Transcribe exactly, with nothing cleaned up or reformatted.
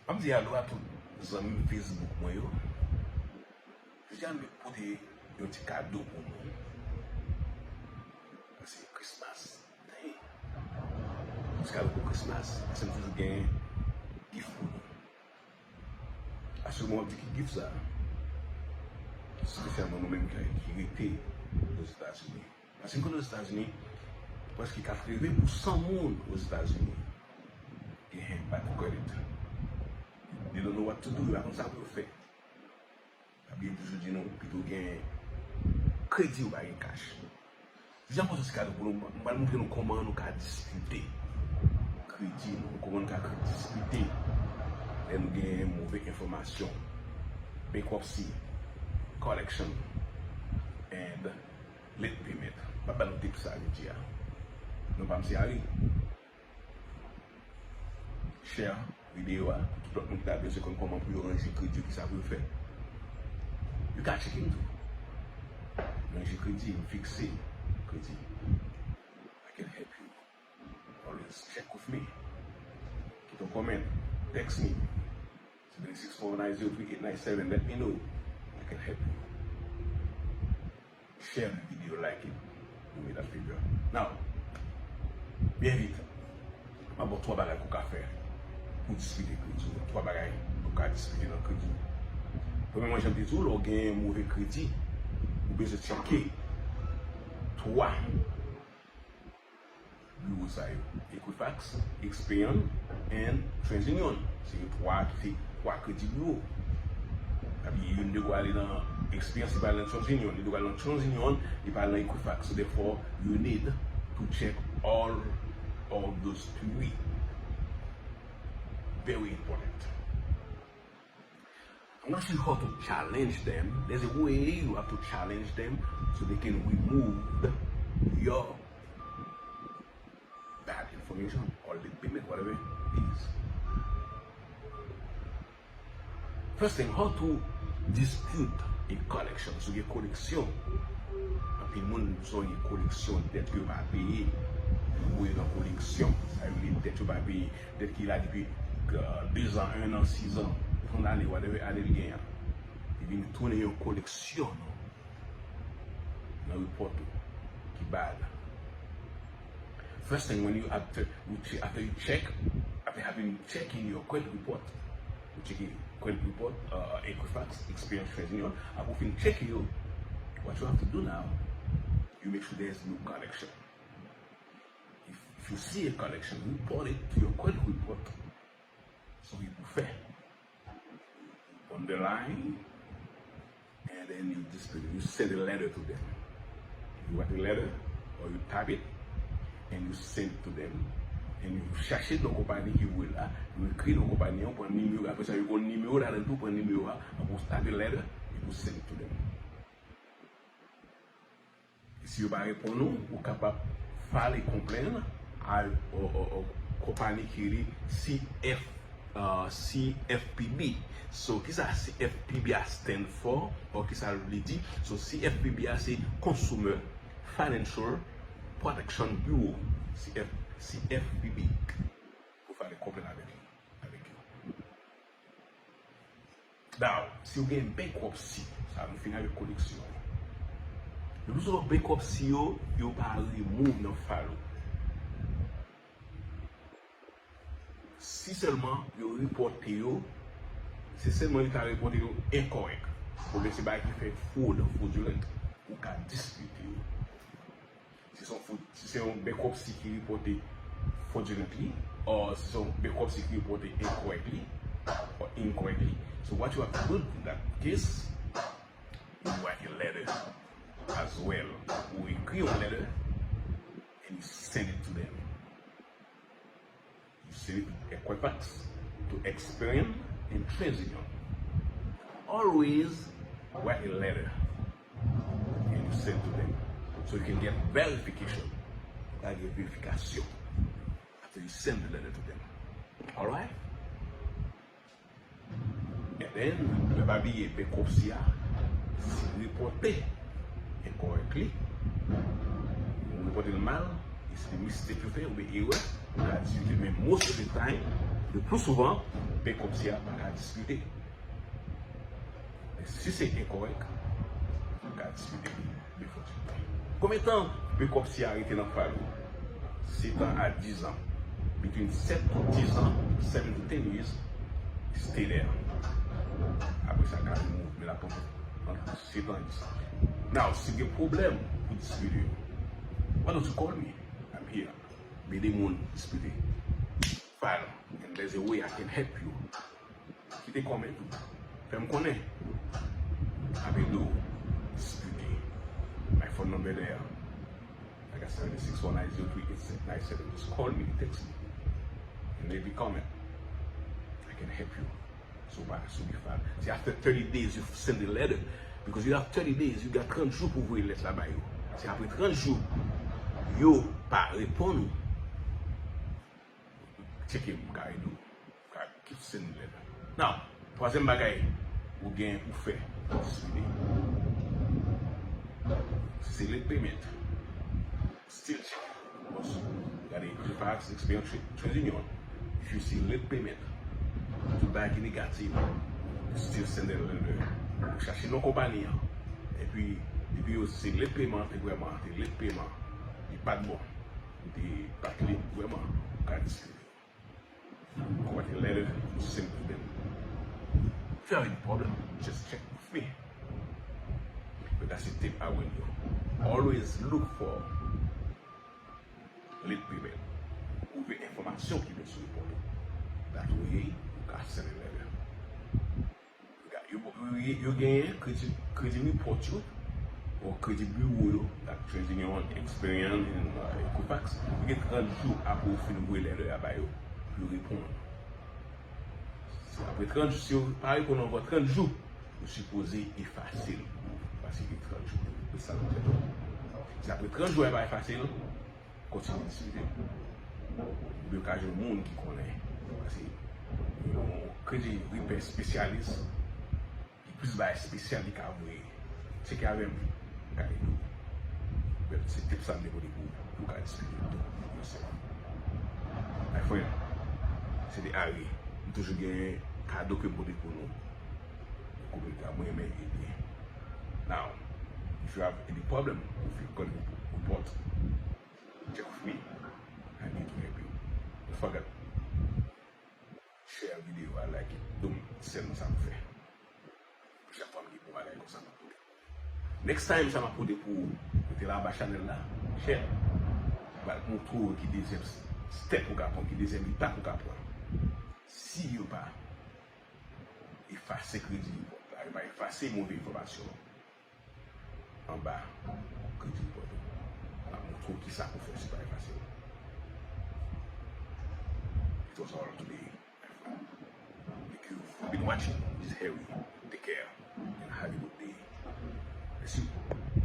M ap di alo a tout zanmi m Facebook mwen yo. Jodi a m vin pote yon ti kado pou nou. Se Christmas Day. Yon ti kado pou Christmas. Paske m toujou gen gift pou nou. Asirman w ap di ki gift sa? Espesyalman nou menm ki, ki rete Ozetazini. Paske m konnen Ozetazini, prèske katreven pousan moun Ozetazini gen bad credit. They don't know what to do, yo pa konn sa pou yo fè. Pa bliye m toujou di nou, pito gen kredi ou pa gen kach. Jodi a m pote yon ti kado pou nou, m pral montre nou kòman nou ka dispute kredi nou, kòman nou ka dispute lè nou gen move enfòmasyon, bankruptcy, collection, and late payment. M ap ba nou tip sa jodi a. Non pa m se Harry. Share videyo a pou tout lòt moun ki ta bezwen konn kòman pou yo ranje kredi yo, kisa pou yo fè. You got chicken too. Ranje kredi, fikse kredi. I can help you. Always check with me. Kite yon comment, text me. Seven six four nine zero three eight nine seven, let me know. I can help you. Share the video, like it. Do me that favor. Now, byen vit, m ap ba w twa bagay ke w ka fè pou dispute kredi w. Twa bagay ke w ka dispute nan kredi w. Premyèman, jan m te di w, lè w gen move kredi, ou bezwen tcheke twa biwo sa yo, Equifax, Experian, and TransUnion. Se yo twa ki se twa kredi biwo. Epi youn dwe ale nan Experian, li pa al nan TransUnion, li dwe ale nan TransUnion, li pa al nan Equifax. So therefore, you need to check all of those three. Very important. I'm gonna show you how to challenge them. There's a way you have to challenge them so they can remove your bad information or late payment, whatever it is. First thing, how to dispute a collection. Si w gen koleksyon, anpil moun bezwen gen koleksyon dèt yo pa peye. Ou nan koleksyon, sa vle di dèt yo pa peye. Dèt ki la depi, euh, dezan, en an, sizan, trant ane, whatever ane l gen an. Li vin tounen yon koleksyon nan report ou ki bad. First thing, when you after, you che-, after you check, after having checking your credit report, you check your credit report, uh, Equifax, Experian, TransUnion, apre w fin check yo, what you have to do now, you make sure there's no collection. If, if you see a collection, report it to your credit report. So you prefer on the line, and then you dispute it. You send a letter to them. You write a letter, or you type it, and you send it to them. And you chache nan konpani ki ou ye la, you ekri nan konpani an, pran nimewo, apre sa, you pran nimewo ladan tou, pran nimewo a, apre w type a letter, you send it to them. Si yo pa reponn ou, ou kapab file a complaint a, a, a, a konpani ki rele C F, uh, C F P B. So, kisa C F P B a stand for? Or kisa l vle di? So, C F P B a se Consumer Financial Protection Bureau. C F, C F P B. Ou file a complaint avèk li, avèk yo. Now, si w gen bankruptcy, sa nou fin avèk koleksyon. Le pli souvan bankruptcy yo, yo pa remove nan file ou. Si sèlman yo repòte yo, se sèlman yo ta repòte yo enkòrèk. Oubyen se bagay ki fè fwod, fraudulent, ou ka dispute yo. Si se yon fo-, si se yon bankruptcy ki repòte fraudulently, or si se yon bankruptcy ki repòte incorrectly, or incorrectly. So what you have to do in that case, you write a letter as well. Ou ekri yon letter and you send it to them. You send it to Equifax, to Experian, and TransUnion. Always write a letter and you send to them so you can get verification. Gotta get verification after you send the letter to them. Alright? And then, men pa bliye, bankruptcy a, si repòte incorrectly, ou repòte l mal, e se te mistake ou fè, oubyen erè, ou ka dispute, men most of the time, Le plus souvent, bankropsi a pa ka dispute. Men si se enkòrèk, ou ka dispute. Konbyen tan bankropsi a rete nan file ou? Sèt an a diz an. Between sèt to diz an, seven to ten years, stay there. Apre sa, ka remove, men l ap pran ant sèt an a diz an. Now, si gen pwoblèm pou dispute yo, why don't you call me? I'm here. M ede moun dispute. File, and there's a way I can help you. Kite kòmantè, fè m konnen. Apre do, dispute. My phone number there. I got seven six one nine zero three eight nine seven. Just call me, text me. And leave a comment. I can help you. So, pa sou file. Si after thirty days you send the letter, because you have thirty days, you got trant jou pou voye lèt la ba yo. Si apre trant jou, yo pa reponn ou, tcheke m, m ka ede w. Ka keep sending letter. Now, twazyèm bagay ou gen ou fè pou dispute. Si se late payment, still check. Boss, gade Equifax, Experian, Tra- TransUnion. If you see late payment, tout bagay ki negatif, still send a letter. Ou chache non konpani an. Epi, epi yo se late payment, te vrèman, te late payment. Li pa t bon. Li te pa t late vrèman. Ou ka dispute. Write a letter, send to them. If you have any problem, just check with me. But that's a tip I will do. Always look for late payment. Ou vle enfòmasyon ki vin sou repòt ou. That way, you can send a letter. Yo, yo, yo genyen kredi, kredi report yo, ou kredi biwo yo, ak TransUnion, Experian, and, uh, Equifax, yo gen trant jou apre ou fin voye lètè a ba yo, pou yo reponn. Si apre trant jou, si yo pa reponn ankò trant jou, yo sipoze efase l, paske gen trant jou pou sa yo fè. Si apre trant jou, yo pa efase l, kontinye diskite. Oubyen w ka jwenn moun ki konnen. Paske yon kredi repè espesyalis, ki plis bay espesyal, li ka voye. Tcheke avè m, m ka ede w. But se tip sa m te pote pou ou, pou w ka diskite tou, yourself. My friend, se te Harry. M toujou gen kado ke m pote pou nou. Kominote a, mwen renmen ede. Now, if you have any problem, if you call report, check with me. I need to help you. Don't forget, share video a, like it. Don't send sa m fè. Chak fwa m gen bon bagay konsa, m ap pote. Next time, sa m ap pote pou ou, rete la anba chanèl la, share. M pral montre w ki dezyèm step ou ka pran, ki dezyèm etap ou ka pran. Si yo pa efase kredi report la, yo pa efase move enfòmasyon anba kredi report ou. M ap montre w kisa pou fè si pa efase yo. It was all today, my friend. Thank you for been watching. This is Harry. Take care and have a good day. Bless you.